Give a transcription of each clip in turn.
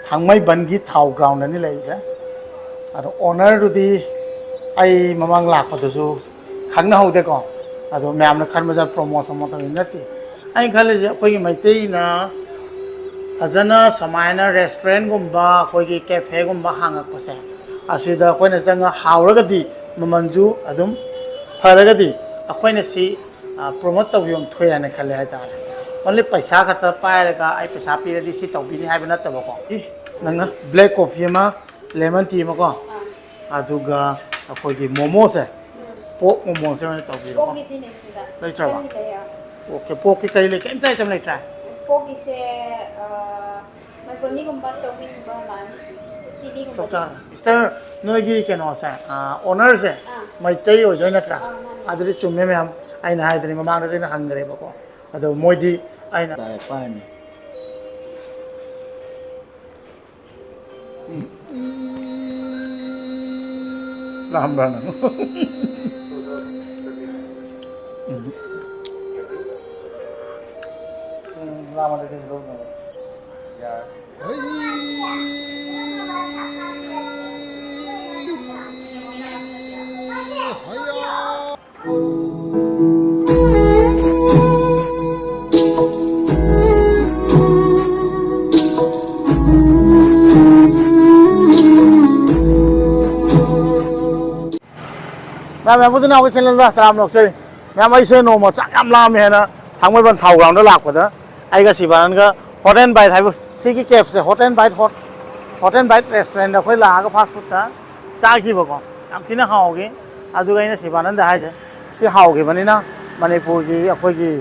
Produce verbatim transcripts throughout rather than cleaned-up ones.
ꯊꯥꯡꯃꯩꯕꯟꯒꯤ ꯊꯥꯎ ꯒ꯭ꯔꯥꯎꯟꯗꯅꯤ ꯂꯩꯔꯤꯁꯦ꯫ ꯑꯗꯣ ꯑꯣꯅꯔꯗꯨꯗꯤ ꯑꯩ ꯃꯃꯥꯡ ꯂꯥꯛꯄꯗꯁꯨ ꯈꯪꯅꯍꯧꯗꯦꯀꯣ꯫ ꯑꯗꯣ ꯃꯌꯥꯝꯅ ꯈꯟꯕꯗ ꯄ꯭ꯔꯣꯃꯣꯁꯟ ꯑꯃ ꯇꯧꯔꯤ ꯅꯠꯇꯦ꯫ ꯑꯩꯅ ꯈꯜꯂꯤꯁꯦ ꯑꯩꯈꯣꯏꯒꯤ ꯃꯩꯇꯩꯅ ꯐꯖꯅ ꯁꯨꯃꯥꯏꯅ ꯔꯦꯁꯇꯨꯔꯦꯟꯒꯨꯝꯕ, ꯑꯩꯈꯣꯏꯒꯤ ꯀꯦꯐꯦꯒꯨꯝꯕ ꯍꯥꯡꯉꯛꯄꯁꯦ, ꯑꯁꯤꯗ ꯑꯩꯈꯣꯏꯅ ꯆꯪꯉ ꯍꯥꯎꯔꯒꯗꯤ, ꯃꯃꯜꯁꯨ ꯑꯗꯨꯝ ꯐꯔꯒꯗꯤ, ꯑꯩꯈꯣꯏꯅ ꯁꯤ ꯄ꯭ꯔꯣꯃꯣꯠ ꯇꯧꯕꯤꯐꯝ ꯊꯣꯛꯑꯦ ꯍꯥꯏꯅ ꯈꯜꯂꯦ ꯍꯥꯏꯇꯥꯔꯦ꯫ ꯑꯣꯟꯂꯤ ꯄꯩꯁꯥ ꯈꯛꯇ ꯄꯥꯏꯔꯒ ꯑꯩ ꯄꯩꯁꯥ ꯄꯤꯔꯗꯤ ꯁꯤ ꯇꯧꯕꯤꯅꯤ ꯍꯥꯏꯕ ꯅꯠꯇꯕꯀꯣ꯫ ꯏ, ꯅꯪꯅ ꯕ꯭ꯂꯦꯛ ꯀꯣꯐꯤ ꯑꯃ, ꯂꯦꯃꯟ ꯇꯤ ꯑꯃꯀꯣ, ꯑꯗꯨꯒ ꯑꯩꯈꯣꯏꯒꯤ ꯃꯣꯃꯣꯁꯦ, ꯄꯣꯛ ꯃꯣꯃꯣꯁꯦ ꯑꯣꯏꯅ ꯇꯧꯕꯤꯔꯣꯀꯣ꯫ ꯄꯣꯛꯀꯤꯗꯤ ꯂꯩꯇꯦꯗ꯫ ꯂꯩꯇ꯭ꯔꯕ? ꯆꯤꯛꯀꯟꯒꯤ ꯂꯩꯌꯦ꯫ ꯑꯣꯀꯦ, ꯄꯣꯛꯀꯤ ꯀꯔꯤ ꯂꯩ? ꯀꯩꯝꯇ ꯑꯥꯏꯇꯦꯝ ꯂꯩꯇ꯭ꯔꯦ? ꯄꯣꯛꯀꯤꯁꯦ, ꯑ, ꯃꯦꯀ꯭ꯔꯣꯅꯤꯒꯨꯝꯕ, ꯆꯧꯃꯤꯟꯒꯨꯝꯕ, ꯅꯥꯟ, ꯆꯤꯂꯤꯒꯨꯝꯕ꯫ ꯆꯞ ꯆꯥꯔꯦ꯫ ꯁꯤꯁꯇꯔ, ꯅꯣꯏꯒꯤ ꯀꯩꯅꯣꯁꯦ, ꯑ, ꯑꯣꯅꯔꯁꯦ ꯑꯥ꯫ ꯃꯩꯇꯩ ꯑꯣꯏꯗꯣꯏ ꯅꯠꯇ꯭ꯔꯥ? ꯑꯥ, ꯃꯥꯅꯦ꯫ ꯑꯗꯨꯗꯤ ꯆꯨꯝꯃꯦ ꯃꯌꯥꯝ꯫ ꯑꯩꯅ ꯍꯥꯏꯗꯅꯤ, ꯃꯃꯥꯡꯗꯁꯨ ꯑꯩꯅ ꯍꯪꯈ꯭ꯔꯦꯕꯀꯣ꯫ ꯑꯗꯣ ꯃꯣꯏꯗꯤ ꯑꯩꯅ ꯇꯥꯏ, ꯄꯥꯏꯅꯤ꯫ ꯂꯥꯝꯕ꯭ꯔꯥ ꯅꯪ? ꯎꯝ, ꯂꯥꯝꯃꯗꯤ ꯂꯧꯅꯕ꯫ ꯌꯥꯔꯦ꯫ ꯃꯌꯥꯝ, ꯃꯌꯥꯝ ꯄꯨꯟꯅ ꯑꯩꯈꯣꯏ ꯆꯦꯅꯦꯜꯗ ꯇꯔꯥꯝꯅ ꯑꯣꯛꯆꯔꯤ꯫ ꯃꯌꯥꯝ, ꯑꯩꯁꯦ ꯅꯣꯡꯃ ꯆꯥꯛ ꯌꯥꯝ ꯂꯥꯝꯃꯦ ꯍꯥꯏꯅ ꯊꯥꯡꯃꯩꯕꯟ ꯊꯥꯎ ꯒ꯭ꯔꯥꯎꯟꯗ ꯂꯥꯛꯄꯗ ꯑꯩꯒ ꯁꯤꯕꯥꯅꯟꯒ ꯍꯣꯠ ꯑꯦꯟ ꯕꯥꯏꯠ ꯍꯥꯏꯕ ꯁꯤꯒꯤ ꯀꯦꯐꯁꯦ, ꯍꯣꯠ and bite hot-, hot and ꯕꯥꯏꯠ ꯔꯦꯁꯇꯨꯔꯦꯟꯗ ꯑꯩꯈꯣꯏ ꯂꯥꯛꯑꯒ ꯐꯥꯁ ꯐꯨꯗꯇ ꯆꯥꯈꯤꯕꯀꯣ꯫ ꯌꯥꯝ ꯊꯤꯅ ꯍꯥꯎꯈꯤ꯫ ꯑꯗꯨꯒ ꯑꯩꯅ ꯁꯤꯕꯥꯅꯟꯗ ꯍꯥꯏꯁꯦ, ꯁꯤ ꯍꯥꯎꯈꯤꯕꯅꯤꯅ ꯃꯅꯤꯄꯨꯔꯒꯤ, ꯑꯩꯈꯣꯏꯒꯤ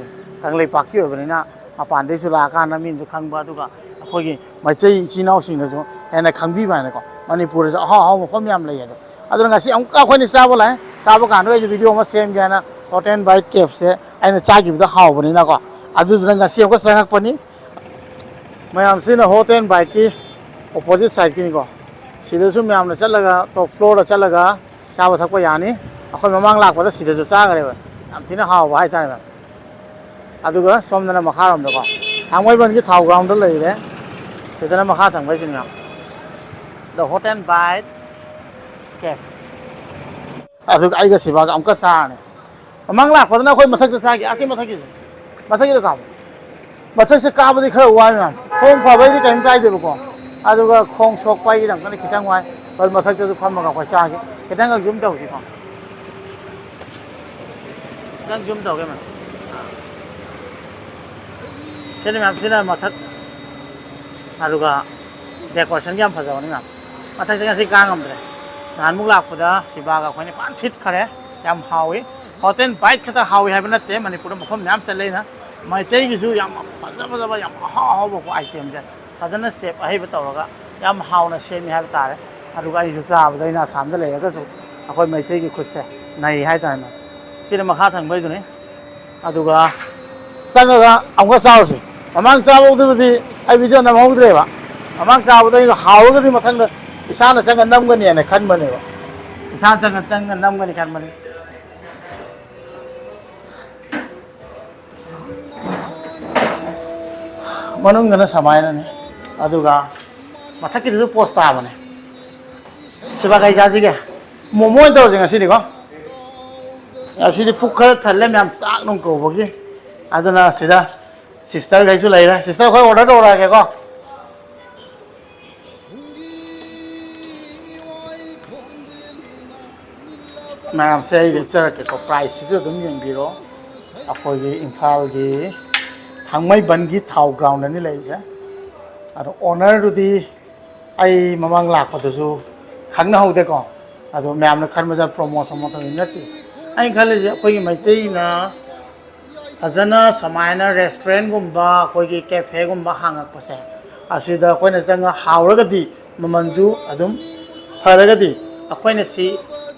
ꯀꯪꯂꯩꯄꯥꯛꯀꯤ ꯑꯣꯏꯕꯅꯤꯅ ꯃꯄꯥꯟꯗꯩꯁꯨ ꯂꯥꯛꯑꯀꯥꯟꯗ ꯃꯤꯅꯁꯨ ꯈꯪꯕ, ꯑꯗꯨꯒ ꯑꯩꯈꯣꯏꯒꯤ ꯃꯩꯇꯩ ꯏꯆꯤꯜ ꯏꯅꯥꯎꯁꯤꯡꯅꯁꯨ ꯍꯦꯟꯅ ꯈꯪꯕꯤꯕ ꯍꯥꯏꯅꯀꯣ꯫ ꯃꯅꯤꯄꯨꯔꯗꯁꯨ ꯑꯍꯥꯎ ꯑꯍꯥꯎꯕ ꯃꯐꯝ ꯌꯥꯝ ꯂꯩ ꯑꯗꯣ꯫ ꯑꯗꯨꯅ ꯉꯁꯤ ꯑꯃꯨꯛꯀ ꯑꯩꯈꯣꯏꯅ ꯆꯥꯕ ꯂꯥꯛꯑꯦ꯫ ꯆꯥꯕ ꯀꯥꯟꯗ ꯑꯩꯁꯨ ꯚꯤꯗꯤꯑꯣ ꯑꯃ ꯁꯦꯝꯒꯦ ꯍꯥꯏꯅ ꯍꯣꯠ ꯑꯦꯟ ꯕꯥꯏꯠ ꯀꯦꯐꯁꯦ ꯑꯩꯅ ꯆꯥꯈꯤꯕꯗ ꯍꯥꯎꯕꯅꯤꯅꯀꯣ꯫ ꯑꯗꯨꯗꯨꯅ ꯉꯁꯤ ꯑꯃꯨꯛꯀ ꯆꯪꯉꯛꯄꯅꯤ꯫ ꯃꯌꯥꯝꯁꯤꯅ ꯍꯣꯠ ꯑꯦꯟ ꯕꯥꯏꯠꯀꯤ ꯑꯣꯄꯣꯖꯤꯠ ꯁꯥꯏꯠꯀꯤꯅꯤꯀꯣ꯫ ꯁꯤꯗꯁꯨ ꯃꯌꯥꯝꯅ ꯆꯠꯂꯒ, ꯇꯣꯞ ꯐ꯭ꯂꯣꯔꯗ ꯆꯠꯂꯒ ꯆꯥꯕ ꯊꯛꯄ ꯌꯥꯅꯤ꯫ ꯑꯩꯈꯣꯏ ꯃꯃꯥꯡ ꯂꯥꯛꯄꯗ ꯁꯤꯗꯁꯨ ꯆꯥꯈ꯭ꯔꯦꯕ꯫ ꯌꯥꯝ ꯊꯤꯅ ꯍꯥꯎꯕ ꯍꯥꯏꯇꯥꯔꯦ, ꯃꯦꯝ꯫ ꯑꯗꯨꯒ ꯁꯣꯝꯗꯅ ꯃꯈꯥꯔꯣꯝꯗꯀꯣ, ꯊꯥꯡꯃꯩꯕꯟꯒꯤ ꯊꯥꯎ ꯒ꯭ꯔꯥꯎꯟꯗ ꯂꯩꯔꯦ꯫ ꯁꯤꯗꯅ ꯃꯈꯥ ꯊꯪꯕ ꯍꯥꯏꯁꯤꯅꯦ, ꯃꯌꯥꯝ, The Hot and Bite Cafe꯫ ꯑꯗꯨꯒ ꯑꯩꯒ ꯁꯤꯕꯥꯒ ꯑꯃꯨꯛꯀ ꯆꯥꯔꯅꯤ꯫ ꯃꯃꯥꯡ ꯂꯥꯛꯄꯗꯅ ꯑꯩꯈꯣꯏ ꯃꯊꯛꯇ ꯆꯥꯈꯤ, ꯑꯁꯤ ꯃꯊꯛꯀꯤꯁꯦ, ꯃꯊꯛꯀꯤꯗ ꯀꯥꯕ꯫ ꯃꯊꯛꯁꯦ ꯀꯥꯕꯗꯤ ꯈꯔ ꯋꯥꯏ ꯃꯌꯥꯝ, ꯈꯣꯡ ꯐꯕꯩꯗꯤ ꯀꯩꯝ ꯀꯥꯏꯗꯦꯕꯀꯣ, ꯑꯗꯨꯒ ꯈꯣꯡ ꯁꯣꯛꯄ ꯍꯥꯏꯒꯤꯗꯃꯛꯇꯗꯤ ꯈꯤꯇꯪ ꯋꯥꯏ꯫ ꯍꯣꯏ, ꯃꯊꯛꯇꯁꯨ ꯐꯝꯃꯒ ꯑꯩꯈꯣꯏ ꯆꯥꯒꯦ꯫ ꯈꯤꯇꯪ ꯖꯨꯝ ꯇꯧꯁꯤꯀꯣ, ꯈꯤꯇꯪ ꯖꯨꯝ ꯇꯧꯒꯦ ꯃꯌꯥꯝ꯫ ꯁꯤꯅ ꯃꯌꯥꯝ, ꯁꯤꯅ ꯃꯊꯛ꯫ ꯑꯗꯨꯒ decorationꯒ ꯌꯥꯝ ꯐꯖꯕꯅꯤ ꯃꯌꯥꯝ꯫ ꯃꯊꯛꯁꯦ ꯉꯁꯤ ꯀꯥ ꯉꯝꯗ꯭ꯔꯦ꯫ ꯅꯍꯥꯟꯃꯨꯛ ꯂꯥꯛꯄꯗ ꯁꯤꯕꯥꯒ ꯑꯩꯈꯣꯏꯅ ꯐꯖꯅ ꯊꯤꯠꯈ꯭ꯔꯦ꯫ ꯌꯥꯝ ꯍꯥꯎꯏ꯫ Hot and Bite ꯈꯛꯇ ꯍꯥꯎꯏ ꯍꯥꯏꯕ ꯅꯠꯇꯦ, ꯃꯅꯤꯄꯨꯔꯗ ꯃꯐꯝ ꯃꯌꯥꯝ ꯆꯠꯂꯦꯅ꯫ ꯃꯩꯇꯩꯒꯤꯁꯨ ꯌꯥꯝ ꯐꯖ ꯐꯖꯕ, ꯌꯥꯝ ꯑꯍꯥꯎ ꯑꯍꯥꯎꯕꯀꯣ itemꯁꯦ ꯐꯖꯅ ꯆꯦꯐ ꯑꯍꯩꯕ ꯇꯧꯔꯒ ꯌꯥꯝ ꯍꯥꯎꯅ ꯁꯦꯝꯃꯤ ꯍꯥꯏꯕ ꯇꯥꯔꯦ꯫ ꯑꯗꯨꯒ ꯑꯩꯁꯨ ꯆꯥꯕꯗ, ꯑꯩꯅ ꯑꯁꯥꯝꯗ ꯂꯩꯔꯒꯁꯨ ꯑꯩꯈꯣꯏ ꯃꯩꯇꯩꯒꯤ ꯈꯨꯠꯁꯦ ꯅꯩ ꯍꯥꯏꯇꯥꯔꯦ꯫ ꯁꯤꯅ ꯃꯈꯥ ꯊꯪꯕꯩꯗꯨꯅꯤ꯫ ꯑꯗꯨꯒ ꯆꯪꯉꯒ ꯑꯃꯨꯛꯀ ꯆꯥꯔꯨꯁꯤ꯫ ꯃꯃꯥꯡ ꯆꯥꯕꯗꯨꯕꯨꯗꯤ ꯑꯩ video ꯅꯝꯍꯧꯗ꯭ꯔꯦꯕ꯫ ꯃꯃꯥꯡ ꯆꯥꯕꯗ ꯑꯩꯅ ꯍꯥꯎꯔꯒꯗꯤ ꯃꯊꯪꯗ ꯏꯁꯥꯅ ꯆꯪꯉ ꯅꯝꯒꯅꯤꯅ ꯈꯟꯕꯅꯦꯕ꯫ ꯏꯁꯥꯅ ꯆꯪꯉ, ꯆꯪꯉ ꯅꯝꯒꯅꯤ ꯈꯟꯕꯅꯤ꯫ ꯃꯅꯨꯡꯗꯅ ꯁꯨꯃꯥꯏꯅꯅꯤ꯫ ꯑꯗꯨꯒ ꯃꯊꯛꯀꯤꯗꯨꯁꯨ post ꯇꯥꯕꯅꯦ꯫ ꯁꯤꯕꯥ ꯀꯩ ꯆꯥꯁꯤꯒꯦ? ꯃꯣꯃꯣ ꯑꯣꯏꯅ ꯇꯧꯔꯁꯦ ꯉꯁꯤꯗꯤꯀꯣ꯫ ꯉꯁꯤꯗꯤ ꯄꯨꯛ ꯈꯔ ꯊꯜꯂꯦ ꯃꯌꯥꯝ, ꯆꯥꯛ ꯅꯨꯡ ꯀꯧꯕꯒꯤ꯫ ꯑꯗꯨꯅ ꯁꯤꯗ sisterꯈꯩꯁꯨ ꯂꯩꯔꯦ꯫ Sister, ꯑꯩꯈꯣꯏ order ꯇꯧꯔꯛꯑꯒꯦꯀꯣ꯫ ꯃꯌꯥꯝꯁꯦ ꯑꯩ ꯎꯠꯆꯔꯛꯀꯦꯀꯣ, priceꯁꯤꯁꯨ ꯑꯗꯨꯝ ꯌꯦꯡꯕꯤꯔꯣ꯫ ꯑꯩꯈꯣꯏꯒꯤ ꯏꯝꯐꯥꯜꯒꯤ ꯊꯥꯡꯃꯩꯕꯟꯒꯤ ꯊꯥꯎ groundꯗꯅꯤ ꯂꯩꯔꯤꯁꯦ꯫ ꯑꯗꯣ ownerꯗꯨꯗꯤ ꯑꯩ ꯃꯃꯥꯡ ꯂꯥꯛꯄꯗꯁꯨ ꯈꯪꯅꯍꯧꯗꯦꯀꯣ꯫ ꯑꯗꯣ ꯃꯌꯥꯝꯅ ꯈꯟꯕꯗ promotion ꯃꯇꯝꯗꯤ ꯅꯠꯇꯦ꯫ ꯑꯩꯅ ꯈꯜꯂꯤꯁꯦ ꯑꯩꯈꯣꯏꯒꯤ ꯃꯩꯇꯩꯅ ꯐꯖꯅ ꯁꯨꯃꯥꯏꯅ restaurantꯒꯨꯝꯕ, ꯑꯩꯈꯣꯏꯒꯤ cafeꯒꯨꯝꯕ ꯍꯥꯡꯉꯛꯄꯁꯦ, ꯑꯁꯤꯗ ꯑꯩꯈꯣꯏꯅ ꯆꯪꯉ ꯍꯥꯎꯔꯒꯗꯤ, ꯃꯃꯜꯁꯨ ꯑꯗꯨꯝ ꯐꯔꯒꯗꯤ, ꯑꯩꯈꯣꯏꯅ ꯁꯤ,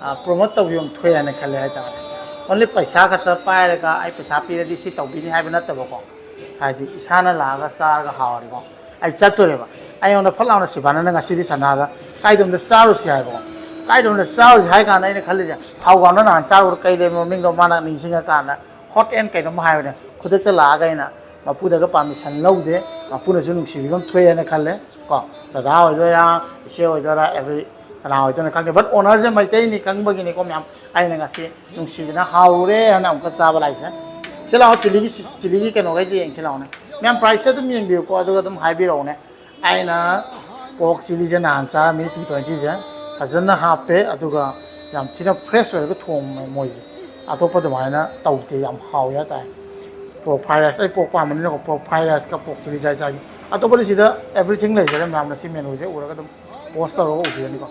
ꯑ, promote ꯇꯧꯕꯤꯐꯝ ꯊꯣꯛꯑꯦ ꯍꯥꯏꯅ ꯈꯜꯂꯦ ꯍꯥꯏꯇꯥꯔꯦ꯫ Only ꯄꯩꯁꯥ ꯈꯛꯇ ꯄꯥꯏꯔꯒ ꯑꯩ ꯄꯩꯁꯥ ꯄꯤꯔꯗꯤ ꯁꯤ ꯇꯧꯕꯤꯅꯤ ꯍꯥꯏꯕ ꯅꯠꯇꯕꯀꯣ꯫ ꯍꯥꯏꯗꯤ ꯏꯁꯥꯅ ꯂꯥꯛꯑꯒ ꯆꯥꯔꯒ ꯍꯥꯎꯔꯗꯤꯀꯣ꯫ ꯑꯩ ꯆꯠꯇꯣꯔꯦꯕ꯫ ꯑꯩꯉꯣꯟꯗ ꯐꯠ ꯂꯥꯎꯅ ꯁꯤꯕꯥꯅꯅ ꯉꯁꯤꯗꯤ ꯁꯅꯥꯗ ꯀꯥꯏꯗꯣꯝꯗ ꯆꯥꯔꯨꯁꯤ ꯍꯥꯏꯕꯀꯣ꯫ ꯀꯥꯏꯗꯣꯝꯗ ꯆꯥꯔꯨꯁꯤ ꯍꯥꯏ ꯀꯥꯟꯗ ꯑꯩꯅ ꯈꯜꯂꯤꯁꯦ, ꯊꯥꯎ groundꯗ ꯅꯍꯥꯟ ꯆꯥꯔꯨꯕꯗ ꯀꯩ ꯂꯩꯕ ꯃꯃꯤꯡꯗꯣ ꯃꯥꯅ ꯅꯤꯡꯁꯤꯡꯉꯀꯥꯟꯗ, Hot and ꯀꯩꯅꯣꯝ ꯍꯥꯏꯕꯅꯦ꯫ ꯈꯨꯗꯛꯇ ꯂꯥꯛꯑꯒ ꯑꯩꯅ ꯃꯄꯨꯗꯒ ꯄꯥꯔꯃꯤꯁꯟ ꯂꯧꯗꯦ꯫ ꯃꯄꯨꯅꯁꯨ ꯅꯨꯡꯁꯤꯕꯤꯕ ꯑꯃ ꯊꯣꯛꯑꯦꯅ ꯈꯜꯂꯦ꯫ ꯀꯣ, ꯗꯗꯥ ꯑꯣꯏꯗꯣꯏꯔꯥ, ꯏꯆꯦ ꯑꯣꯏꯗꯣꯏꯔꯥ, ꯑꯦꯕ꯭ꯔꯤ ꯀꯅꯥ ꯑꯣꯏꯗꯣꯏꯅꯣ ꯈꯪꯗꯦ꯫ ꯕꯠ ꯑꯣꯅꯔꯁꯦ ꯃꯩꯇꯩꯅꯤ ꯈꯪꯕꯒꯤꯅꯤꯀꯣ ꯃꯌꯥꯝ꯫ ꯑꯩꯅ ꯉꯁꯤ ꯅꯨꯡꯁꯤꯕꯅ ꯍꯥꯎꯔꯦ ꯍꯥꯏꯅ ꯑꯃꯨꯛꯀ ꯆꯥꯕ ꯂꯥꯛꯏꯁꯦ꯫ ꯁꯤ ꯂꯥꯛꯑꯣ, ꯆꯤꯂꯤꯒꯤ, ꯆꯤꯂꯤꯒꯤ ꯀꯩꯅꯣꯈꯩꯁꯦ ꯌꯦꯡꯁꯤ ꯂꯥꯛꯑꯣꯅꯦ꯫ ꯃꯌꯥꯝ ꯄ꯭ꯔꯥꯏꯁꯁꯦ ꯑꯗꯨꯝ ꯌꯦꯡꯕꯤꯌꯨꯀꯣ, ꯑꯗꯨꯒ ꯑꯗꯨꯝ ꯍꯥꯏꯕꯤꯔꯛꯎꯅꯦ꯫ ꯑꯩꯅ ꯄꯣꯔꯛ ꯆꯤꯂꯤꯁꯦ ꯅꯍꯥꯟ ꯆꯥꯔꯝꯃꯤ, ꯇꯨ ꯇ꯭ꯋꯦꯟꯇꯤꯁꯦ꯫ ꯐꯖꯅ ꯍꯥꯞꯄꯦ, ꯑꯗꯨꯒ ꯌꯥꯝ ꯊꯤꯅ ꯐ꯭ꯔꯦꯁ ꯑꯣꯏꯔꯒ ꯊꯣꯡꯉꯦ ꯃꯣꯏꯁꯦ꯫ ꯑꯇꯣꯞꯄ ꯑꯗꯨꯃꯥꯏꯅ ꯇꯧꯗꯦ, ꯌꯥꯝ ꯍꯥꯎꯋꯦ ꯍꯥꯏꯇꯥꯔꯦ꯫ ꯄꯣꯔꯛ ꯐ꯭ꯔꯥꯏ ꯔꯥꯏꯁ, ꯑꯩ ꯄꯣꯔꯛ ꯄꯥꯝꯕꯅꯤꯅꯀꯣ, ꯄꯣꯔꯛ ꯐ꯭ꯔꯥꯏ ꯔꯥꯏꯁꯀ ꯄꯣꯔꯛ ꯆꯤꯂꯤ ꯗ꯭ꯔꯥꯏ ꯆꯥꯒꯦ꯫ ꯑꯇꯣꯞꯄꯗꯤ ꯁꯤꯗ ꯑꯦꯕ꯭ꯔꯤꯊꯤꯡ ꯂꯩꯖꯔꯦ, ꯃꯌꯥꯝꯅ ꯁꯤ ꯃꯦꯅꯨꯁꯦ ꯎꯔꯒ ꯑꯗꯨꯝ ꯄꯣꯁ ꯇꯧꯔꯒ ꯎꯕꯤꯔꯅꯤꯀꯣ꯫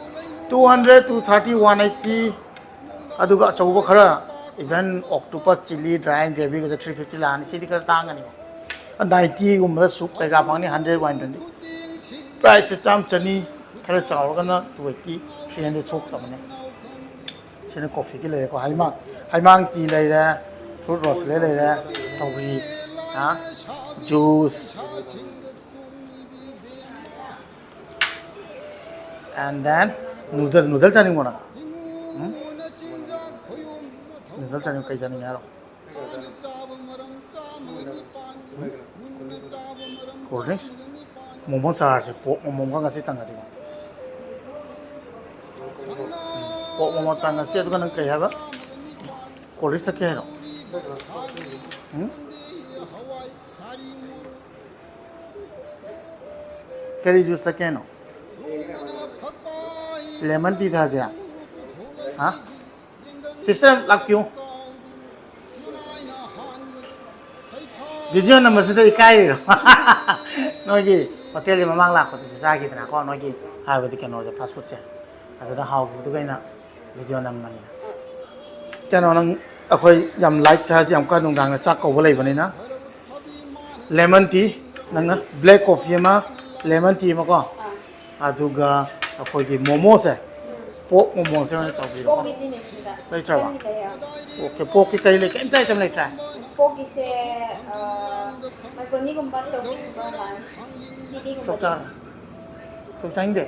Two hundred, two thirty, one eighty, ꯑꯗꯨꯒ ꯑꯆꯧꯕ ꯈꯔ, even octopus, chili, dry and gravyꯒꯗ three fifty ꯂꯥꯛꯑꯅꯤ꯫ ꯁꯤꯗꯤ ꯈꯔ ꯇꯥꯡꯒꯅꯤꯀꯣ꯫ Ninetyꯒꯨꯝꯕꯗ ꯁꯨꯞ ꯀꯩꯀꯥ ꯐꯪꯅꯤ, hundred, one twenty꯫ ꯄ꯭ꯔꯥꯏꯁꯁꯦ ꯆꯥꯝ, ꯆꯅꯤ, ꯈꯔ ꯆꯥꯎꯔꯒꯅ two eighty, three hundred ꯊꯣꯛꯇꯕꯅꯦ꯫ ꯁꯤꯅ ꯀꯣꯐꯤꯒꯤ ꯂꯩꯔꯦꯀꯣ꯫ ꯍꯩꯃꯥꯡ, ꯍꯩꯃꯥꯡ ꯇꯤ ꯂꯩꯔꯦ, ꯐ꯭ꯔꯨꯠ ꯔꯣꯁ ꯂꯩꯔꯦ, ꯇꯧꯔꯤ, ꯍꯥ? Juice. And then noodle, noodle ꯆꯥꯅꯤꯡꯕ꯭ꯔꯣ ꯅꯪ? ꯎꯝ? Noodle ꯆꯥꯅꯤꯡ, ꯀꯩ ꯆꯥꯅꯤꯡꯉꯦ ꯍꯥꯏꯔꯣ? Cold drinks? ꯃꯣꯃꯣ ꯆꯥꯔꯁꯦ, ꯄꯣꯛ ꯃꯣꯃꯣ ꯑꯃꯒ ꯉꯁꯤ ꯇꯪꯉꯁꯤꯀꯣ꯫ ꯄꯣꯛ ꯃꯣꯃꯣ ꯇꯪꯉꯁꯤ, ꯑꯗꯨꯒ ꯅꯪ ꯀꯩ ꯍꯥꯏꯕ? Cold drinks ꯊꯛꯀꯦ ꯍꯥꯏꯔꯣ? ꯎꯝ? ꯀꯔꯤ ꯖꯨꯁ ꯊꯛꯀꯦ ꯍꯥꯏꯅꯣ? Lemon tea ꯊꯛꯑꯁꯤꯔꯥ? ꯍꯥ? Sister, ꯂꯥꯛꯄꯤꯌꯨ꯫ ꯚꯤꯗꯤꯑꯣ ꯅꯝꯕꯁꯤꯗ ꯏꯀꯥꯏꯔꯤꯔꯣ? ꯅꯣꯏꯒꯤ ꯍꯣꯇꯦꯜꯒꯤ ꯃꯃꯥꯡ ꯂꯥꯛꯄꯗꯁꯨ ꯆꯥꯈꯤꯗꯅꯀꯣ, ꯅꯣꯏꯒꯤ ꯍꯥꯏꯕꯗꯤ ꯀꯩꯅꯣꯁꯦ, ꯐꯥꯁ ꯐꯨꯗꯁꯦ꯫ ꯑꯗꯨꯗ ꯍꯥꯎꯈꯤꯕꯗꯨꯒ ꯑꯩꯅ ꯚꯤꯗꯤꯑꯣ ꯅꯝꯕꯅꯤꯅ꯫ ꯀꯩꯅꯣ ꯅꯪ, ꯑꯩꯈꯣꯏ ꯌꯥꯝ ꯂꯥꯏꯠ ꯊꯛꯑꯁꯤ, ꯌꯥꯝ ꯀꯟꯅ ꯅꯨꯡꯗꯥꯡꯗ ꯆꯥꯛ ꯀꯧꯕ ꯂꯩꯕꯅꯤꯅ꯫ Lemon tea, ꯅꯪꯅ black coffee ꯑꯃ, lemon tea ꯑꯃꯀꯣ, ꯑꯗꯨꯒ ꯑꯩꯈꯣꯏꯒꯤ ꯃꯣꯃꯣꯁꯦ, ꯄꯣꯛ ꯃꯣꯃꯣꯁꯦ ꯑꯣꯏꯅ ꯇꯧꯕꯤꯔꯣꯀꯣ꯫ ꯄꯣꯛꯀꯤꯗꯤꯅꯦ ꯁꯤꯗ ꯂꯩꯇ꯭ꯔꯕ? ꯈꯤꯇꯪꯗꯤ ꯂꯩꯌꯦ꯫ ꯑꯣꯀꯦ, ꯄꯣꯛꯀꯤ ꯀꯔꯤ ꯂꯩ? ꯀꯩꯝꯇ item ꯂꯩꯇ꯭ꯔꯦ? ꯄꯣꯛꯀꯤꯁꯦ, ꯑ, ꯃꯦꯀ꯭ꯔꯣꯅꯤꯒꯨꯝꯕ, ꯆꯧꯃꯤꯟꯒꯨꯝꯕ ꯑꯃ, ꯆꯤꯂꯤꯒꯨꯝꯕ꯫ ꯆꯞ ꯆꯥꯔꯦ꯫ ꯆꯧ ꯆꯥꯅꯤꯡꯗꯦ?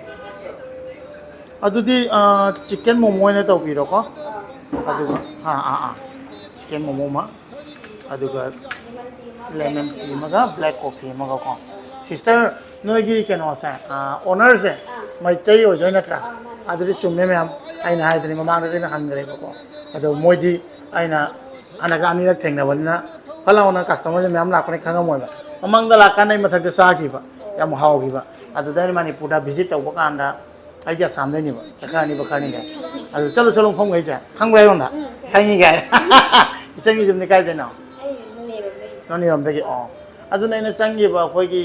ꯑꯗꯨꯗꯤ, ꯑ, chicken ꯃꯣꯃꯣ ꯑꯣꯏꯅ ꯇꯧꯕꯤꯔꯣꯀꯣ꯫ ꯑꯥ꯫ ꯑꯗꯨꯒ, ꯑꯥ, ꯑꯥ, ꯑꯥ꯫ Chicken ꯃꯣꯃꯣ ꯑꯃ, ꯑꯗꯨꯒ lemon tea ꯑꯃ꯫ Lemon tea ꯑꯃꯒ black coffee ꯑꯃꯒꯀꯣ꯫ Sister, ꯅꯣꯏꯒꯤ ꯀꯩꯅꯣꯁꯦ, ꯑꯣꯅꯔꯁꯦ ꯃꯩꯇꯩ ꯑꯣꯏꯗꯣꯏ ꯅꯠꯇ꯭ꯔꯥ? ꯑꯗꯨꯗꯤ ꯆꯨꯝꯃꯦ ꯃꯌꯥꯝ, ꯑꯩꯅ ꯍꯥꯏꯗꯨꯅꯤ, ꯃꯃꯥꯡꯗꯗꯤ ꯑꯩꯅ ꯍꯪꯈ꯭ꯔꯦꯕꯀꯣ꯫ ꯑꯗꯣ ꯃꯣꯏꯗꯤ ꯑꯩꯅ ꯍꯥꯟꯅꯒ ꯑꯅꯤꯔꯛ ꯊꯦꯡꯅꯕꯅꯤꯅ, ꯐꯠ ꯂꯥꯎꯅ ꯀꯁꯇꯃꯔꯁꯦ ꯃꯌꯥꯝ ꯂꯥꯛꯄꯅꯤ ꯈꯪꯉꯝꯃꯣꯏꯕ꯫ ꯃꯃꯥꯡꯗ ꯂꯥꯛꯀꯥꯟꯗ ꯑꯩ ꯃꯊꯛꯇ ꯆꯥꯈꯤꯕ, ꯌꯥꯝ ꯍꯥꯎꯈꯤꯕ꯫ ꯑꯗꯨꯗ ꯑꯩꯅ ꯃꯅꯤꯄꯨꯔꯗ ꯚꯤꯖꯤꯠ ꯇꯧꯕ ꯀꯥꯟꯗ, ꯑꯩꯗꯤ ꯑꯁꯥꯝꯗꯩꯅꯦꯕ, ꯆꯠꯈ꯭ꯔꯅꯤꯕ ꯈꯔꯅꯤꯗ꯫ ꯑꯗꯨ ꯆꯠꯂꯨ ꯆꯠꯂꯨ ꯃꯐꯝꯈꯩꯁꯦ ꯈꯪꯕ꯭ꯔꯥ ꯑꯩꯉꯣꯟꯗ? ꯈꯪꯉꯤ ꯀꯥꯏ꯫ ꯏꯆꯟꯒꯤ ꯌꯨꯝꯗꯤ ꯀꯥꯏꯗꯩꯅꯣ? ꯑꯩ ꯅꯣꯅꯦꯔꯣꯝꯗꯒꯤ꯫ ꯅꯣꯅꯦꯔꯣꯝꯗꯒꯤ, ꯑꯣ꯫ ꯑꯗꯨꯅ ꯑꯩꯅ ꯆꯪꯈꯤꯕ ꯑꯩꯈꯣꯏꯒꯤ,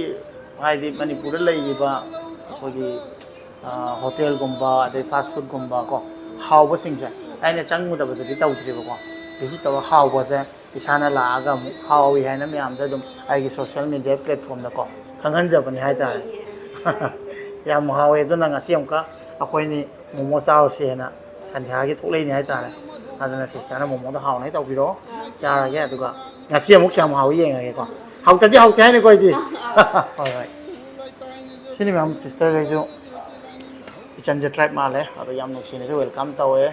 ꯍꯥꯏꯗꯤ ꯃꯅꯤꯄꯨꯔꯗ ꯂꯩꯔꯤꯕ ꯑꯩꯈꯣꯏꯒꯤ, ꯑ, ꯍꯣꯇꯦꯜꯒꯨꯝꯕ, ꯑꯗꯩ ꯐꯥꯁ ꯐꯨꯗꯀꯨꯝꯕ ꯀꯣ, ꯍꯥꯎꯕꯁꯤꯡꯁꯦ ꯑꯩꯅ ꯆꯪꯉꯨꯗꯕꯗꯗꯤ ꯇꯧꯗ꯭ꯔꯤꯕꯀꯣ꯫ ꯚꯤꯖꯤꯠ ꯇꯧꯔ ꯍꯥꯎꯕꯁꯦ ꯏꯁꯥꯅ ꯂꯥꯛꯑꯒ ꯑꯃꯨꯛ ꯍꯥꯎꯏ ꯍꯥꯏꯅ ꯃꯌꯥꯝꯗ ꯑꯗꯨꯝ ꯑꯩꯒꯤ ꯁꯣꯁꯤꯌꯦꯜ ꯃꯦꯗꯤꯌꯥ ꯄ꯭ꯂꯦꯠꯐꯣꯝꯗꯀꯣ ꯈꯪꯍꯟꯖꯕꯅꯤ ꯍꯥꯏꯇꯥꯔꯦ꯫ ꯌꯥꯝ ꯍꯥꯎꯋꯦ꯫ ꯑꯗꯨꯅ ꯉꯁꯤ ꯑꯃꯨꯛꯀ ꯑꯩꯈꯣꯏꯅꯤ ꯃꯣꯃꯣ ꯆꯥꯔꯨꯁꯦꯅ ꯁꯟꯙ꯭ꯌꯥꯒꯤ ꯊꯣꯛꯂꯛꯏꯅꯦ ꯍꯥꯏꯇꯥꯔꯦ꯫ ꯑꯗꯨꯅ ꯁꯤꯁꯇꯔꯅ ꯃꯣꯃꯣꯗꯣ ꯍꯥꯎꯅ ꯇꯧꯕꯤꯔꯣ, ꯆꯥꯔꯒꯦ꯫ ꯑꯗꯨꯒ ꯉꯁꯤ ꯑꯃꯨꯛ ꯀꯌꯥꯝ ꯍꯥꯎꯏ ꯌꯦꯡꯉꯒꯦꯀꯣ꯫ ꯍꯥꯎꯇ꯭ꯔꯗꯤ ꯍꯥꯎꯇꯦ ꯍꯥꯏꯅꯤꯀꯣ ꯑꯩꯗꯤ꯫ ꯍꯣꯏ, ꯍꯣꯏ꯫ ꯁꯤꯅꯤ ꯃꯌꯥꯝ, ꯁꯤꯁꯇꯔꯈꯩꯁꯨ ꯏꯆꯟꯁꯦ ꯇ꯭ꯔꯥꯏꯕ ꯃꯥꯜꯂꯦ꯫ ꯑꯗꯣ ꯌꯥꯝ ꯅꯨꯡꯁꯤꯅꯁꯨ ꯋꯦꯜꯀꯝ ꯇꯧꯋꯦ꯫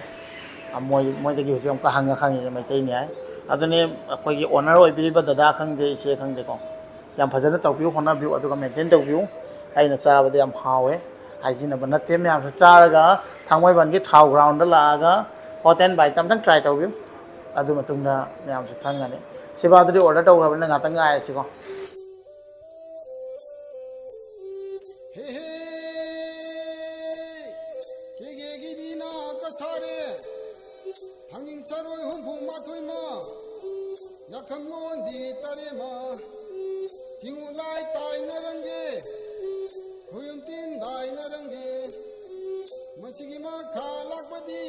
ꯑ, ꯃꯣꯏ, ꯃꯣꯏꯗꯒꯤ ꯍꯧꯖꯤꯛ ꯑꯃꯨꯛꯀ ꯍꯪꯉ ꯈꯪꯉꯤꯁꯦ ꯃꯩꯇꯩꯅꯤ ꯍꯥꯏ꯫ ꯑꯗꯨꯅꯦ ꯑꯩꯈꯣꯏꯒꯤ ꯑꯣꯅꯔ ꯑꯣꯏꯕꯤꯔꯤꯕ ꯗꯗꯥ ꯈꯪꯗꯦ, ꯏꯆꯦ ꯈꯪꯗꯦꯀꯣ, ꯌꯥꯝ ꯐꯖꯅ ꯇꯧꯕꯤꯌꯨ, ꯍꯣꯠꯅꯕꯤꯌꯨ, ꯑꯗꯨꯒ ꯃꯦꯟꯇꯦꯟ ꯇꯧꯕꯤꯌꯨ꯫ ꯑꯩꯅ ꯆꯥꯕꯗ ꯌꯥꯝ ꯍꯥꯎꯋꯦ꯫ ꯍꯥꯏꯖꯤꯟꯅꯕ ꯅꯠꯇꯦ, ꯃꯌꯥꯝꯁꯨ ꯆꯥꯔꯒ ꯊꯥꯡꯃꯩꯕꯟꯒꯤ ꯊꯥꯎ ꯒ꯭ꯔꯥꯎꯟꯗ ꯂꯥꯛꯑꯒ ꯍꯣꯠ ꯑꯦꯟ ꯕꯥꯏꯠꯇ ꯑꯝꯇꯪ ꯇ꯭ꯔꯥꯏ ꯇꯧꯕꯤꯌꯨ꯫ ꯑꯗꯨ ꯃꯇꯨꯡꯗ ꯃꯌꯥꯝꯁꯨ ꯈꯪꯒꯅꯤ꯫ ꯁꯤꯕꯥꯗꯨꯗꯤ ꯑꯣꯔꯗꯔ ꯇꯧꯈ꯭ꯔꯕꯅꯤꯅ ꯉꯥꯛꯇꯪ ꯉꯥꯏꯔꯁꯤꯀꯣ꯫ ꯍꯦ ꯍꯦ, ꯀꯦꯒꯦꯒꯤꯗꯤ ꯅꯥ ꯀꯁꯥꯔꯦ, ꯊꯥꯡꯖꯤꯡ ꯆꯔꯣꯏ ꯍꯨꯝꯐꯨ ꯃꯥꯊꯣꯏ ꯃ, ꯌꯥꯈꯝꯂꯣꯟꯗꯤ ꯇꯔꯦꯠ ꯃ, ꯆꯤꯡꯉꯨ ꯂꯥꯏ ꯇꯥꯏꯅꯔꯝꯒꯦ, ꯈꯣꯏꯌꯨꯝ ꯇꯤꯟ ꯇꯥꯏꯅꯔꯝꯒꯦ, ꯃꯁꯤꯒꯤ ꯃꯈꯥ ꯂꯥꯛꯄꯗꯤ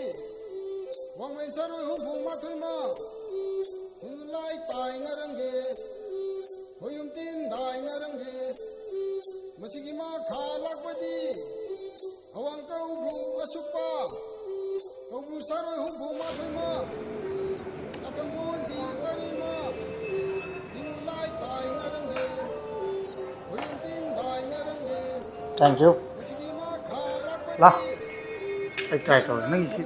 ꯋꯥꯡꯂꯦꯟ ꯆꯔꯣꯏ ꯍꯨꯝꯐꯨ ꯃꯥꯊꯣꯏ ꯃ, ꯆꯤꯡꯉꯨ ꯂꯥꯏ ꯇꯥꯏꯅꯔꯝꯒꯦ, ꯈꯣꯏꯌꯨꯝ ꯇꯤꯟ ꯇꯥꯏꯅꯔꯝꯒꯦ, ꯃꯁꯤꯒꯤ ꯃꯈꯥ ꯂꯥꯛꯄꯗꯤ ꯑꯋꯥꯡ ꯀꯧꯕ꯭ꯔꯨ ꯑꯁꯨꯞꯄ, ꯀꯧꯕ꯭ꯔꯨ ꯁꯥꯔꯣꯏ ꯍꯨꯝꯐꯨ ꯃꯥꯊꯣꯏ ꯃ, ꯅꯥꯀꯝꯕꯣꯟꯗꯤ ꯀꯔꯤꯃ, ꯊꯤꯡꯂꯥꯏ ꯇꯥꯏꯅꯔꯝꯒꯦ, ꯍꯨꯌꯨꯝ ꯇꯤꯟ ꯇꯥꯏꯅꯔꯝꯒꯦ꯫ Thank you. ꯃꯁꯤꯒꯤ ꯃꯈꯥ ꯂꯥꯛꯄꯗꯤ ꯂꯥ꯫ ꯑꯩ ꯇ꯭ꯔꯥꯏ ꯇꯧꯔꯦ꯫ ꯅꯪꯒꯤꯁꯤ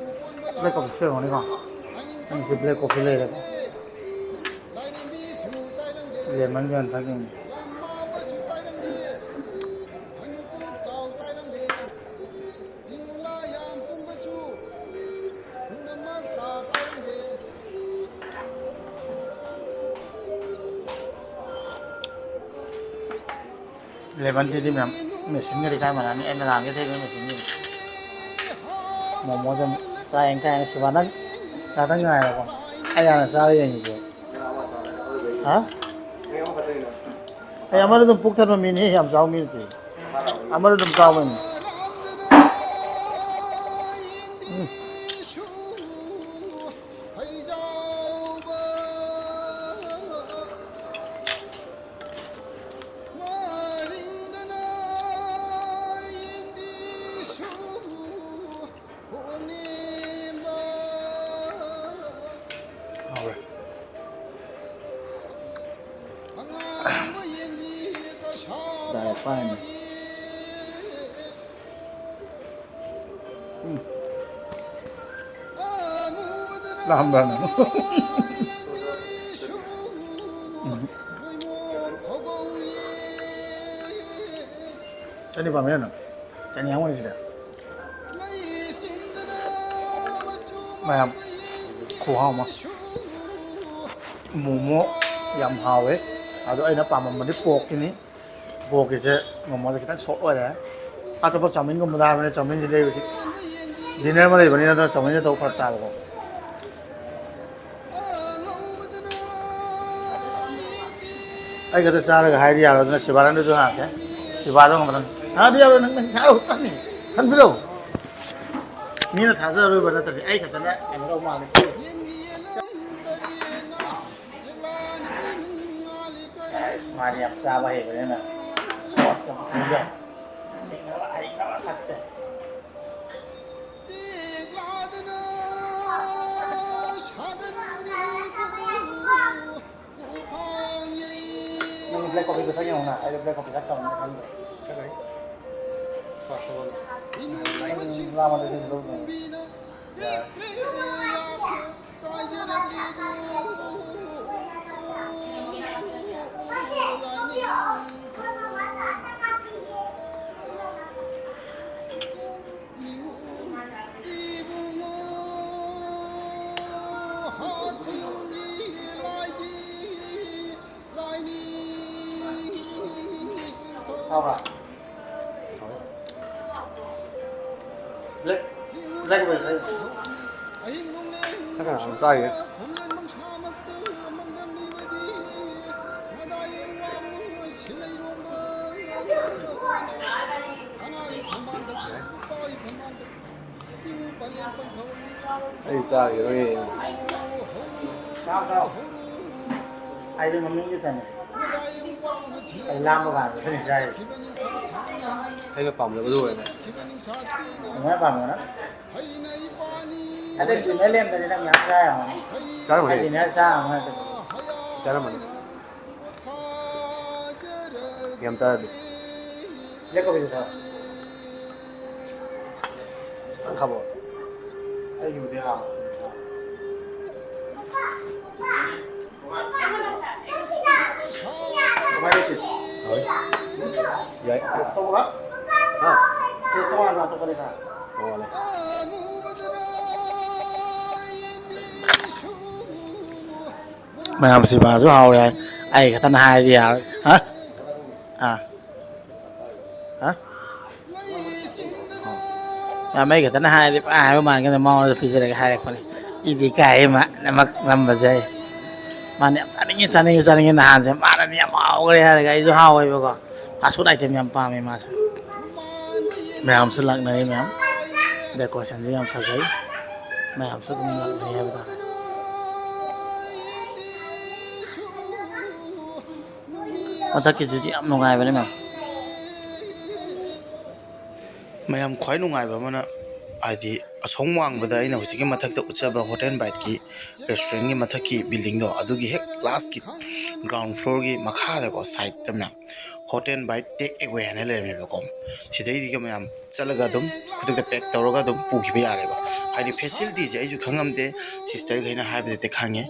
ꯕ꯭ꯂꯦꯛ ꯀꯣꯐꯤ ꯁꯦꯝꯃꯅꯤꯀꯣ? ꯅꯪꯒꯤꯁꯤ ꯕ꯭ꯂꯦꯛ ꯀꯣꯐꯤ ꯂꯩꯔꯦꯀꯣ? ꯂꯥꯏꯔꯦꯝꯕꯤ ꯁꯨ ꯇꯥꯏꯔꯝꯒꯦ꯫ ꯂꯦꯃꯟ ꯒ꯭ꯔꯥꯟ ꯊꯛꯏꯅꯤ꯫ ꯂꯦꯃꯟ ꯇꯤꯗꯤ ꯃꯌꯥꯝ ꯃꯦꯆꯤꯟꯒꯗꯤ ꯀꯥꯏ ꯃꯥꯟꯅꯅꯤ? ꯑꯩꯅ ꯅꯍꯥꯟꯒꯩ ꯊꯛꯏꯕ ꯃꯦꯆꯤꯟꯒꯤ ꯃꯣꯃꯣꯁꯦ ꯆꯥ ꯌꯥꯡꯈꯩ ꯍꯥꯏꯅ ꯁꯤꯕꯥꯅ ꯉꯥꯛꯇꯪ ꯉꯥꯏꯔꯣꯀꯣ꯫ ꯑꯩ ꯍꯥꯟꯅ ꯆꯥꯔ ꯌꯦꯡꯒꯦ꯫ ꯍꯥ? ꯑꯩ ꯑꯃꯅ ꯑꯗꯨꯝ ꯄꯨꯛ ꯊꯟꯕ ꯃꯤꯅꯤ, ꯌꯥꯝ ꯆꯥꯎ ꯃꯤ ꯅꯠꯇꯦ꯫ ꯑꯃꯅ ꯑꯗꯨꯝ ꯆꯥꯎꯕꯅꯤ꯫ ꯎꯝ꯫ ꯍꯥꯎꯔꯦ꯫ ꯗꯥꯏꯔꯦꯛ ꯄꯥꯏꯅꯤ꯫ ꯎꯝ꯫ ꯂꯥꯝꯕ꯭ꯔꯥ ꯅꯪ? ꯎꯝ꯫ ꯀꯔꯤ ꯄꯥꯝꯃꯦ ꯅꯪ? ꯀꯔꯤ ꯌꯥꯎꯕꯅꯣ ꯁꯤꯗ? ꯃꯌꯥꯝ ꯈꯨꯍꯥꯎ ꯑꯃ꯫ ꯃꯣꯃꯣ ꯌꯥꯝ ꯍꯥꯎꯋꯦ꯫ ꯑꯗꯣ ꯑꯩꯅ ꯄꯥꯝꯃꯝꯕꯗꯤ ꯄꯣꯛꯀꯤꯅꯤ꯫ ꯄꯣꯛꯀꯤꯁꯦ ꯃꯣꯃꯣꯁꯦ ꯈꯤꯇꯪ ꯁꯣꯐ ꯑꯣꯏꯔꯦ꯫ ꯑꯇꯣꯞꯄ ꯆꯥꯎꯃꯤꯟꯒꯨꯝꯕꯗ ꯍꯥꯏꯕꯅꯤ, ꯆꯥꯎꯃꯤꯟꯁꯤꯗꯤ ꯑꯩ ꯍꯧꯖꯤꯛ ꯗꯤꯅꯔ ꯑꯃ ꯂꯩꯕꯅꯤꯅ ꯑꯗꯨꯅ ꯆꯥꯎꯃꯤꯟꯁꯦ ꯇꯧ ꯐꯔꯛ ꯇꯥꯕꯀꯣ꯫ ꯑꯩ ꯈꯛꯇ ꯆꯥꯔꯒ ꯍꯥꯏꯗꯤ ꯌꯥꯔꯣꯏ, ꯑꯗꯨꯅ ꯁꯤꯕꯥꯔꯟꯗꯁꯨ ꯍꯪꯉꯛꯀꯦ꯫ ꯁꯤꯕꯥꯗꯣ ꯉꯝꯕꯗꯪ ꯍꯪꯉꯗꯤ ꯌꯥꯔꯣꯏ, ꯅꯪ, ꯅꯪ ꯏꯁꯥ ꯎꯠꯇꯅꯤ꯫ ꯈꯟꯕꯤꯔꯣ꯫ ꯃꯤꯅ ꯊꯥꯖꯔꯣꯏꯕ ꯅꯠꯇ꯭ꯔꯗꯤ ꯑꯩ ꯈꯛꯇꯅ ꯀꯩꯅꯣ ꯇꯧ ꯃꯥꯜꯂꯦ꯫ ꯑꯁ, ꯃꯥꯗꯤ ꯌꯥꯝ ꯆꯥꯕ ꯍꯩꯕꯅꯤꯅ ꯁꯣꯁꯀ ꯃꯈꯜꯗꯣ ꯍꯩꯈ꯭ꯔꯕ, ꯍꯩꯈ꯭ꯔꯕ ꯁꯛꯁꯦ꯫ ꯅꯪ ꯕ꯭ꯂꯦꯛ ꯀꯣꯐꯤ ꯈꯛꯇꯪ ꯌꯦꯡꯉꯨꯅ, ꯑꯩꯗꯤ ꯕ꯭ꯂꯦꯛ ꯀꯣꯐꯤ ꯊꯛꯇꯕꯅꯤꯅ ꯈꯪꯗ꯭ꯔꯦ꯫ ꯀꯩꯗꯧꯔꯤ? ꯂꯥꯝꯃꯗꯤ ꯑꯗꯨꯝ ꯂꯧꯗꯣꯏꯅꯤ꯫ ꯌꯥꯔꯦ꯫ ꯕ꯭ꯂꯦꯛ, ꯕ꯭ꯂꯦꯛ ꯑꯣꯏꯕ꯭ꯔꯥ? ꯆꯥꯛ ꯀꯅꯥ ꯀꯅꯥ ꯆꯥꯔꯤꯒꯦ? ꯑꯩ ꯆꯥꯈꯤꯔꯣꯏꯌꯦ꯫ ꯆꯥꯎ, ꯆꯥꯎ꯫ ꯑꯩꯗꯤ ꯃꯃꯤꯡꯒꯤ ꯇꯅꯤ꯫ ꯑꯩ ꯂꯥꯝꯕ ꯀꯥꯟꯗ ꯈꯔ ꯆꯥꯏ꯫ ꯑꯩꯅ ꯄꯥꯝꯖꯕꯗꯨ ꯑꯣꯏꯔꯦ꯫ ꯀꯃꯥꯏꯅ ꯄꯥꯝꯕꯅꯣ? ꯑꯗꯩ ꯗꯤꯅꯔ ꯂꯦꯝꯕꯗꯤ ꯅꯪ ꯌꯥꯝ ꯆꯥ ꯌꯥꯝꯒꯅꯤ꯫ ꯆꯥꯔꯝꯒꯅꯤ꯫ ꯑꯩ ꯗꯤꯅꯔ ꯆꯥ ꯌꯥꯝꯒꯅꯤ꯫ ꯆꯥꯔꯝꯃꯅꯤ꯫ ꯌꯥꯝ ꯆꯥꯔꯗꯤ꯫ ꯕ꯭ꯂꯦꯛ ꯀꯣꯐꯤꯗꯨ ꯊꯛꯑꯣ꯫ ꯅꯪ ꯈꯪꯕ꯭ꯔꯣ? ꯑꯩꯒꯤꯕꯨꯗꯤ ꯍꯥꯎ꯫ ꯀꯃꯥꯏ ꯂꯩꯇꯦ? ꯍꯥꯎꯋꯤ꯫ ꯌꯥꯏ꯫ ꯇꯧꯕ꯭ꯔꯥ? ꯍꯥ? ꯇꯦꯁ ꯇꯧ ꯍꯥꯏꯕ꯭ꯔꯥ? ꯑꯇꯣꯞꯄꯗꯤ ꯈꯔ? ꯇꯣꯉꯥꯜꯂꯦ꯫ ꯃꯌꯥꯝ ꯁꯤꯕꯥꯁꯨ ꯍꯥꯎꯋꯦ ꯍꯥꯏ꯫ ꯑꯩ ꯈꯛꯇꯅ ꯍꯥꯏꯔꯗꯤ ꯌꯥꯔꯣꯏ꯫ ꯍꯥ? ꯑꯥ꯫ ꯍꯥ? ꯃꯌꯥꯝ ꯑꯩ ꯈꯛꯇꯅ ꯍꯥꯏꯔꯗꯤ ꯄꯨꯔꯥ ꯍꯥꯏꯕ ꯃꯥꯟꯒꯅꯤ, ꯃꯉꯣꯟꯗ ꯄꯤꯖꯔꯒꯦ ꯍꯥꯏꯔꯛꯄꯅꯤ꯫ ꯏꯗꯤ ꯏꯀꯥꯏꯌꯦ ꯃꯥ ꯅꯃꯛ ꯅꯝꯕꯁꯦ ꯑꯩ꯫ ꯃꯥꯅ ꯌꯥꯝ ꯆꯥꯅꯤꯡꯉꯤ, ꯆꯥꯅꯤꯡꯉꯤ, ꯆꯥꯅꯤꯡꯉꯤ꯫ ꯅꯍꯥꯟꯁꯦ ꯃꯥꯅꯗꯤ ꯌꯥꯝ ꯍꯥꯎꯈ꯭ꯔꯦ ꯍꯥꯏꯔꯒ ꯑꯩꯁꯨ ꯍꯥꯎꯋꯦꯕꯀꯣ꯫ Fast food item ꯌꯥꯝ ꯄꯥꯝꯃꯦ ꯃꯥꯁꯦ꯫ ꯃꯌꯥꯝꯁꯨ ꯂꯥꯛꯅꯔꯤ ꯃꯌꯥꯝ꯫ Decorationꯁꯨ ꯌꯥꯝ ꯐꯖꯩ꯫ ꯃꯌꯥꯝꯁꯨ ꯑꯗꯨꯝ ꯂꯥꯛꯅꯩ ꯍꯥꯏꯕ ꯇꯥꯔꯦ꯫ ꯃꯊꯛꯀꯤꯁꯤꯗꯤ ꯌꯥꯝ ꯅꯨꯡꯉꯥꯏꯕꯅꯦ ꯃꯌꯥꯝ꯫ ꯃꯌꯥꯝ ꯈ꯭ꯋꯥꯏ ꯅꯨꯡꯉꯥꯏꯕ ꯑꯃꯅ, ꯍꯥꯏꯗꯤ, ꯑꯁꯣꯝ ꯋꯥꯡꯕꯗ ꯑꯩꯅ ꯍꯧꯖꯤꯛꯀꯤ ꯃꯊꯛꯇ ꯎꯠꯆꯕ Hot and Biteꯀꯤ restaurantꯀꯤ ꯃꯊꯛꯀꯤ buildingꯗꯣ, ꯑꯗꯨꯒꯤ ꯍꯦꯛ lastꯀꯤ ground floorꯒꯤ ꯃꯈꯥꯗꯀꯣ, sideꯇ ꯃꯌꯥꯝ Hot and Bite take away ꯍꯥꯏꯅ ꯂꯩꯔꯝꯃꯦꯕꯀꯣ꯫ ꯁꯤꯗꯩꯗꯤꯒ ꯃꯌꯥꯝ ꯆꯠꯂꯒ ꯑꯗꯨꯝ ꯈꯨꯗꯛꯇ pack ꯇꯧꯔꯒ ꯑꯗꯨꯝ ꯄꯨꯈꯤꯕ ꯌꯥꯔꯦꯕ꯫ ꯍꯥꯏꯗꯤ, facilityꯁꯦ ꯑꯩꯁꯨ ꯈꯪꯉꯝꯗꯦ, sisterꯈꯩꯅ ꯍꯥꯏꯕꯗꯗꯤ ꯈꯪꯉꯦ꯫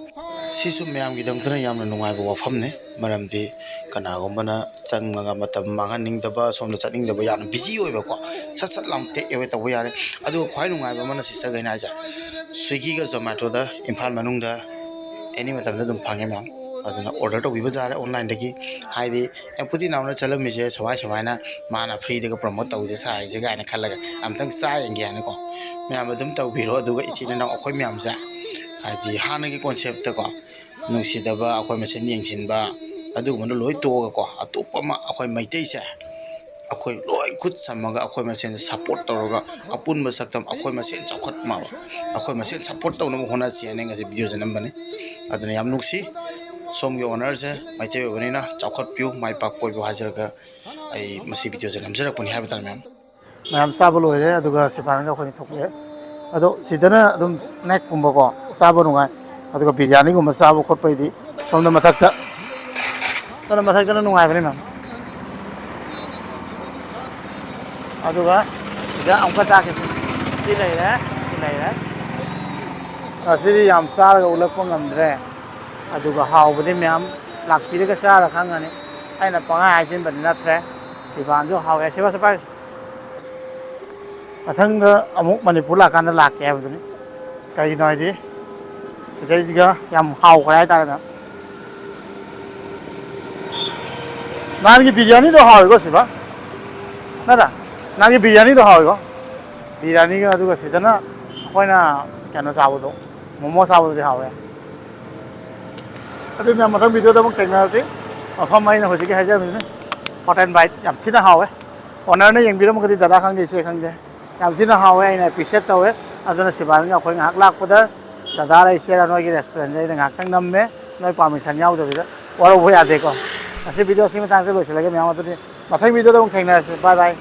ꯁꯤꯁꯨ ꯃꯌꯥꯝꯒꯤꯗꯃꯛꯇꯅ ꯌꯥꯝꯅ ꯅꯨꯡꯉꯥꯏꯕ ꯋꯥꯐꯝꯅꯤ, ꯃꯔꯝꯗꯤ ꯀꯅꯥꯒꯨꯝꯕꯅ ꯆꯪꯉꯒ ꯃꯇꯝ ꯃꯥꯡꯍꯟꯅꯤꯡꯗꯕ, ꯁꯣꯝꯗ ꯆꯠꯅꯤꯡꯗꯕ, ꯌꯥꯝꯅ busy ꯑꯣꯏꯕꯀꯣ, ꯁꯠ ꯁꯠ ꯂꯥꯎꯅ take away ꯇꯧꯕ ꯌꯥꯔꯦ꯫ ꯑꯗꯨꯒ ꯈ꯭ꯋꯥꯏ ꯅꯨꯡꯉꯥꯏꯕ ꯑꯃꯅ sisterꯈꯩꯅ ꯍꯥꯏꯁꯦ, Swiggyꯒ Zomatoꯗ ꯏꯝꯐꯥꯜ ꯃꯅꯨꯡꯗ any ꯃꯇꯝꯗ ꯑꯗꯨꯝ ꯐꯪꯉꯦ ꯃꯌꯥꯝ꯫ ꯑꯗꯨꯅ ꯑꯣꯔꯗꯔ ꯇꯧꯕꯤꯕ ꯌꯥꯔꯦ ꯑꯣꯟꯂꯥꯏꯟꯗꯒꯤ꯫ ꯍꯥꯏꯗꯤ ꯑꯦꯝꯄꯨꯇꯤ ꯅꯥꯎꯅ ꯆꯠꯂꯝꯃꯤꯁꯦ ꯁꯨꯃꯥꯏ ꯁꯨꯃꯥꯏꯅ ꯃꯥꯅ ꯐ꯭ꯔꯤꯗꯒ ꯄ꯭ꯔꯣꯃꯣꯠ ꯇꯧꯖ ꯁꯥꯔꯤꯁꯦ ꯀꯥꯏꯅ ꯈꯜꯂꯒ ꯑꯝꯇꯪ ꯆꯥ ꯌꯦꯡꯒꯦ ꯍꯥꯏꯅꯀꯣ꯫ ꯃꯌꯥꯝ ꯑꯗꯨꯝ ꯇꯧꯕꯤꯔꯣ꯫ ꯑꯗꯨꯒ ꯏꯆꯤꯟ ꯏꯅꯥꯎ ꯑꯩꯈꯣꯏ ꯃꯌꯥꯝꯁꯦ, ꯍꯥꯏꯗꯤ ꯍꯥꯟꯅꯒꯤ ꯀꯣꯟꯁꯦꯞꯇꯀꯣ, ꯅꯨꯡꯁꯤꯗꯕ, ꯑꯩꯈꯣꯏ ꯃꯁꯦꯟ ꯌꯦꯡꯁꯤꯟꯕ, ꯑꯗꯨꯒꯨꯝꯕꯗꯣ ꯂꯣꯏ ꯇꯣꯛꯑꯒꯀꯣ, ꯑꯇꯣꯞꯄ ꯑꯃ ꯑꯩꯈꯣꯏ ꯃꯩꯇꯩꯁꯦ ꯑꯩꯈꯣꯏ ꯂꯣꯏ ꯈꯨꯠ ꯁꯝꯃꯒ ꯑꯩꯈꯣꯏ ꯃꯁꯦꯟ ꯁꯞꯄꯣꯔꯠ ꯇꯧꯔꯒ ꯑꯄꯨꯟꯕ ꯁꯛꯇꯝ ꯑꯩꯈꯣꯏ ꯃꯁꯦꯟ ꯆꯥꯎꯈꯠꯅꯕ, ꯑꯩꯈꯣꯏ ꯃꯁꯦꯟ ꯁꯞꯄꯣꯔꯠ ꯇꯧꯅꯕ ꯍꯣꯠꯅꯁꯤ ꯍꯥꯏꯅ ꯉꯁꯤ ꯚꯤꯗꯤꯑꯣꯁꯦ ꯅꯝꯕꯅꯤ꯫ ꯑꯗꯨꯅ ꯌꯥꯝ ꯅꯨꯡꯁꯤ꯫ ꯁꯣꯝꯒꯤ ꯑꯣꯅꯔꯁꯦ ꯃꯩꯇꯩ ꯑꯣꯏꯕꯅꯤꯅ ꯆꯥꯎꯈꯠꯄꯤꯌꯨ, ꯃꯥꯏ ꯄꯥꯛꯄ ꯑꯣꯏꯕꯤꯌꯨ ꯍꯥꯏꯖꯔꯒ ꯑꯩ ꯃꯁꯤ ꯚꯤꯗꯤꯑꯣꯁꯦ ꯅꯝꯖꯔꯛꯄꯅꯤ ꯍꯥꯏꯕ ꯇꯥꯔꯦ ꯃꯌꯥꯝ꯫ ꯃꯌꯥꯝ ꯆꯥꯕ ꯂꯣꯏꯔꯦ, ꯑꯗꯨꯒ ꯁꯤꯐꯥꯟꯒ ꯑꯩꯈꯣꯏꯅꯤ ꯊꯣꯛꯂꯛꯑꯦ꯫ ꯑꯗꯣ ꯁꯤꯗꯅ ꯑꯗꯨꯝ ꯁ꯭ꯅꯦꯛꯀꯨꯝꯕꯀꯣ ꯆꯥꯕ ꯅꯨꯡꯉꯥꯏ, ꯑꯗꯨꯒ ꯕꯤꯔꯌꯥꯅꯤꯒꯨꯝꯕ ꯆꯥꯕ ꯈꯣꯠꯄꯩꯗꯤ ꯁꯣꯝꯗ ꯃꯊꯛꯇ, ꯁꯣꯝꯗ ꯃꯊꯛꯇꯅ ꯅꯨꯡꯉꯥꯏꯕꯅꯤ ꯃꯌꯥꯝ꯫ ꯑꯗꯨꯒ ꯁꯤꯗ ꯑꯃꯨꯛꯀ ꯆꯥꯛꯁꯦ ꯁꯤ ꯂꯩꯔꯦ, ꯁꯤ ꯂꯩꯔꯦ꯫ ꯉꯁꯤꯗꯤ ꯌꯥꯝ ꯆꯥꯔꯒ ꯎꯠꯂꯛꯄ ꯉꯝꯗ꯭ꯔꯦ, ꯑꯗꯨꯒ ꯍꯥꯎꯕꯗꯤ ꯃꯌꯥꯝ ꯂꯥꯛꯄꯤꯔꯒ ꯆꯥꯔ ꯈꯪꯒꯅꯤ꯫ ꯑꯩꯅ ꯄꯪꯍꯥꯏ ꯍꯥꯏꯖꯤꯟꯕꯗꯤ ꯅꯠꯇ꯭ꯔꯦ꯫ ꯁꯤꯕꯥꯟꯁꯨ ꯍꯥꯎꯋꯦ꯫ ꯁꯤꯕꯥ ꯁꯨꯄꯥꯏ ꯃꯊꯪꯗ ꯑꯃꯨꯛ ꯃꯅꯤꯄꯨꯔ ꯂꯥꯛꯀꯥꯟꯗ ꯂꯥꯛꯀꯦ ꯍꯥꯏꯕꯗꯨꯅꯤ꯫ ꯀꯩꯒꯤꯅꯣ ꯍꯥꯏꯗꯤ ꯁꯤꯗꯩꯁꯤꯒ ꯌꯥꯝ ꯍꯥꯎꯈ꯭ꯔꯦ ꯍꯥꯏꯇꯥꯔꯦꯅꯦ꯫ ꯅꯍꯥꯟꯒꯤ ꯕꯤꯔꯌꯥꯅꯤꯗꯣ ꯍꯥꯎꯋꯤꯀꯣ ꯁꯤꯕ, ꯅꯠꯇ꯭ꯔꯥ? ꯅꯍꯥꯟꯒꯤ ꯕꯤꯔꯌꯥꯅꯤꯗꯣ ꯍꯥꯎꯋꯤꯀꯣ꯫ ꯕꯤꯔꯌꯥꯅꯤꯒ ꯑꯗꯨꯒ ꯁꯤꯗꯅ ꯑꯩꯈꯣꯏꯅ ꯀꯩꯅꯣ ꯆꯥꯕꯗꯣ, ꯃꯣꯃꯣ ꯆꯥꯕꯗꯨꯗꯤ ꯍꯥꯎꯋꯦ꯫ ꯑꯗꯨꯅ ꯃꯊꯪ ꯚꯤꯗꯤꯑꯣꯗ ꯑꯃꯨꯛ ꯊꯦꯡꯅꯔꯁꯤ꯫ ꯃꯐꯝ ꯑꯩꯅ ꯍꯧꯖꯤꯛꯀꯤ ꯍꯥꯏꯖꯔꯝꯃꯤꯗꯨꯅꯤ, ꯍꯣꯠ ꯑꯦꯟ ꯕꯥꯏꯠ ꯌꯥꯝ ꯊꯤꯅ ꯍꯥꯎꯋꯦ꯫ ꯑꯣꯅꯔꯅ ꯌꯦꯡꯕꯤꯔꯝꯃꯒꯗꯤ ꯗꯗꯥ ꯈꯪꯗꯦ, ꯏꯆꯦ ꯈꯪꯗꯦ, ꯌꯥꯝ ꯊꯤꯅ ꯍꯥꯎꯋꯦ, ꯑꯩꯅ ꯑꯦꯄ꯭ꯔꯤꯁꯤꯌꯦꯠ ꯇꯧꯋꯦ꯫ ꯑꯗꯨꯅ ꯁꯤꯕꯥꯟꯒ ꯑꯩꯈꯣꯏ ꯉꯥꯏꯍꯥꯛ ꯂꯥꯛꯄꯗ ꯗꯗꯥꯔ ꯏꯆꯦꯔ ꯅꯣꯏꯒꯤ ꯔꯦꯁꯇꯨꯔꯦꯟꯁꯦ ꯑꯩꯅ ꯉꯥꯏꯍꯥꯛꯇꯪ ꯅꯝꯃꯦ꯫ ꯅꯣꯏ ꯄꯥꯔꯃꯤꯁꯟ ꯌꯥꯎꯗꯕꯤꯗ ꯋꯥꯔꯧꯕ ꯌꯥꯗꯦꯀꯣ꯫ ꯉꯁꯤ ꯚꯤꯗꯤꯑꯣ ꯑꯁꯤ ꯃꯇꯥꯡꯗ ꯂꯣꯏꯁꯤꯜꯂꯒꯦ ꯃꯌꯥꯝ꯫ ꯑꯗꯨꯗꯤ ꯃꯊꯪ ꯚꯤꯗꯤꯑꯣꯗ ꯑꯃꯨꯛ ꯊꯦꯡꯅꯔꯁꯤ꯫ ꯕꯥꯏ ꯕꯥꯏ꯫